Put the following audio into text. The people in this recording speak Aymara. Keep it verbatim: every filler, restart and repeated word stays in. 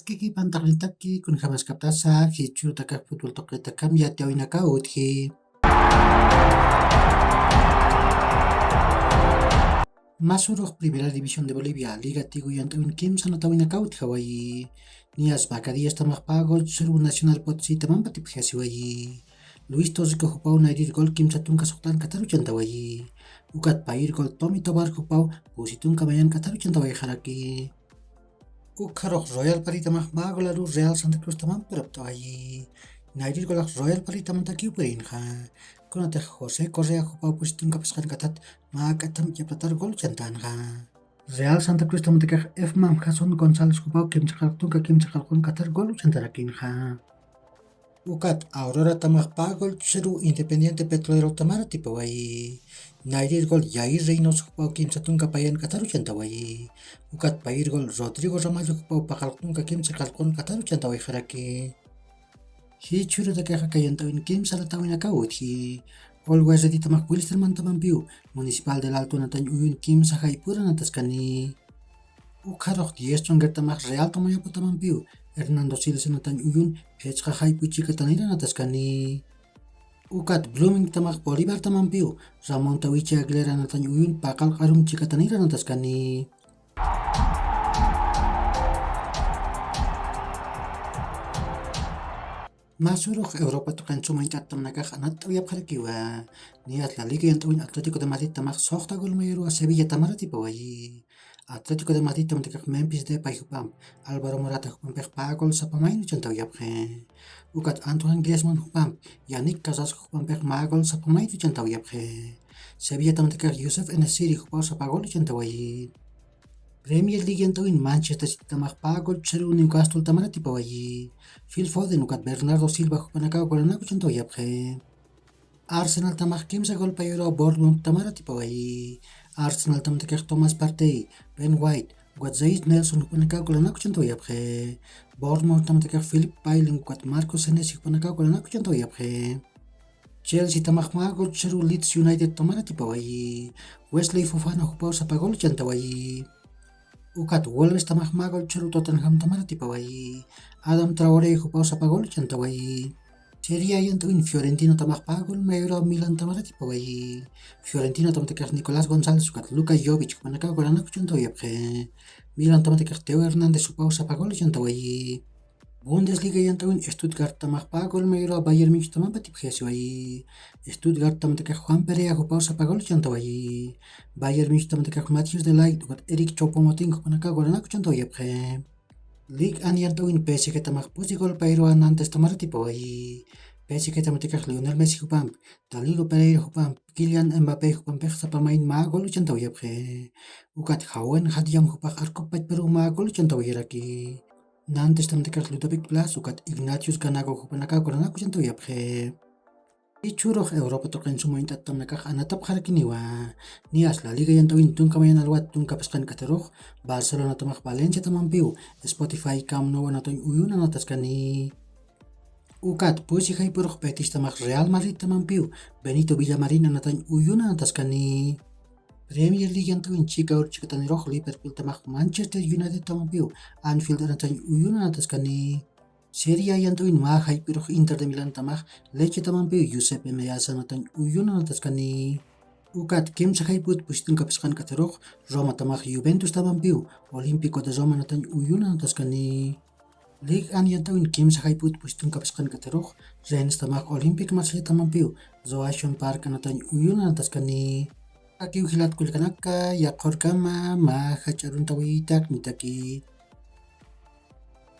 Kiki pantaqnitaki kunjamaskaptasa, jichhürutakax futbol tuqitakham yatiyäwinakaw utji. Masurux Primera División de Bolivia, Liga Tigo yant'äwin kimsa anatawinakaw utjawayi. Niyas Vaca Díaz tamax Pagol Churu Nacional Potosí tamampa tipjasiwayi. Luis Torrico jupaw nayrir gol kimsa tunka suxt'an k'atharuchantawayi. Ukat payir gol Tommy Tobar jupaw pusi tunka mayan k'atharuchantawayxaraki. Ukxarux Royal Party tamax mä golaru Real Santa Cruz tamampa purapt'awayi. Nayrir golax Royal Party tamantakiw purinxa. Kunatix José Correa jupaw pusi tunka phisqan k'athat mä k'atham yaptatar gol uchantanxa. Real Santa Cruz tamantakixa Efman Jason González jupaw kimsa qallq tunka kimsa qallqun k'athar gol uchantarakinxa. Ukat Aurora tamax Pagol Churu Independiente Petrolero tamar atipawayi. Nayrir gol Yair Reynoso jupaw kimsa tunka payan k'atharuchantawayi. Ukat payir gol Rodrigo Ramallo jupaw paqallq tunka kimsa qallqun k'atharuchantawayxaraki. Jichhürutakax aka yant'äwin kimsa anatawinakaw utji. Always Ready tamax Wilstermann tamampiw Municipal del Alto anatañ uyun kimsa jayp'ur anataskani. Ukxarux Diez Chonguer tamax Real Tomayapo tamampiw Hernando Siles anatañ uyun phichqa jayp'u chikatanir anataskani. Ukat Blooming tamax Bolívar tamampiw Ramón Tawichi Aguilera anatañ uyun paqallq arum chikatanir anataskani. Masurux Europa tuqin suma yant'at tamnakax anatt'awayapxarakiwa. Niyas La Liga yant'äwin Atlético de Madrid tamax suxta gol mayaruwa Sevilla tamar atipawayi. Atlético de Madrid tamtakax Memphis Depay jupamp, Alvaro Morata jupampix pä gol sapa mayni uchantawayapxi. Ukat Antoine Griezmann jupamp, Yannick Carrasco jupampix mä gol sapa mayni uchantawayapxi. Sevilla tamtakax Youssef En-Nesyri jupaw sapa gol uchantawayi. Premier League yant'äwin Manchester City tamax pä gol chhüru Newcastle tamar atipawayi. Phil Foden ukat Bernardo Silva jupanakaw golanak uchantawayapxi. Arsenal tamax kimsa gol payuraw Bournemouth tamar atipawayi. Arsenal tamtakax Thomas Partey, Ben White, ukat Reiss Nelson jupanakaw golanak uchantawayapxi. Bournemouth tamtakax Philippe Billing ukat Marco Senesi jupanakaw golanak uchantawayapxi. Chelsea tamax mä gol chhüru Leeds United tamar atipawayi. Wesley Fofana jupaw sapa gol uchantawayi. Ukat Wolves tamax mä gol chhüru Tottenham tamar atipawayi. Adam Traoré jupaw sapa gol uchantawayi. Serie A yant'äwin Fiorentina tamax pä gol mayuraw Milan tamar atipawayi. Fiorentina tamtakax Nicolás González ukat Luka Jovic jupanakaw golanak uchantawayapxi. Milan tamtakax Theo Hernández jupaw sapa gol uchantawayi. Bundesliga yant'äwin Stuttgart tamax pä gol mayuraw Bayern Múnich tamampa tipjasiwayi. Stuttgart tamtakax Juan Perea jupaw sapa gol uchantawayi. Bayern Múnich tamtakax Matthäus de Ligt ukat Erik Choupo-Moting jupanakaw golanak uchantawayapxi. Liga yant'äwin P S G tamax pusi gol payruwa Nantes tamar atipawayi. P S G tamtakax Lionel Messi jupamp, Danilo Pereira jupamp, Kylian Mbappé jupampix sapa mayn mä gol uchantawayapxi. Ukat Hawan Jadiam jupax arkup pachparuw mä gol uchantawayaraki. Nantes tamtakax Ludovic Blas ukat Ignatius Ganago jupanakaw golanak uchantawayapxi. Jichhürux Europa tuqin suma yant'at tamnakax anatapxarakiniwa. Niyas La Liga yant'äwin tunka mayan alwat tunka phisqan k'atharux, Barcelona tamax Valencia tamampiw Spotify Camp Nou anatañ uyun anataskani. Ukat pusi jayp'urux Betis tamax Real Madrid tamampiw Benito Villamarín anatañ uyun anataskani. Premier League yant'äwin chika ur chikatanirux Liverpool tamax Manchester United tamampiw Anfield anatañ uyun anataskani. Serie A yant'äwin mä jayp'irux Inter de Milán tamax Lecce tamampiw Giuseppe Meazza anatañ uyun anataskani. Ukat kimsa jayp'ut pusi tunka phisqan k'atharux Roma tamax Juventus tamampiw Olímpico de Roma anatañ uyun anataskani. Liga yant'äwin kimsa jayp'ut pusi tunka phisqan k'atharux Rennes tamax Olympique Marsella tamampiw Roazhon Park anatañ uyun anataskani. Akiw jilat kullkanaka, yaqhurkama mä jach'a aruntawitak mitaki.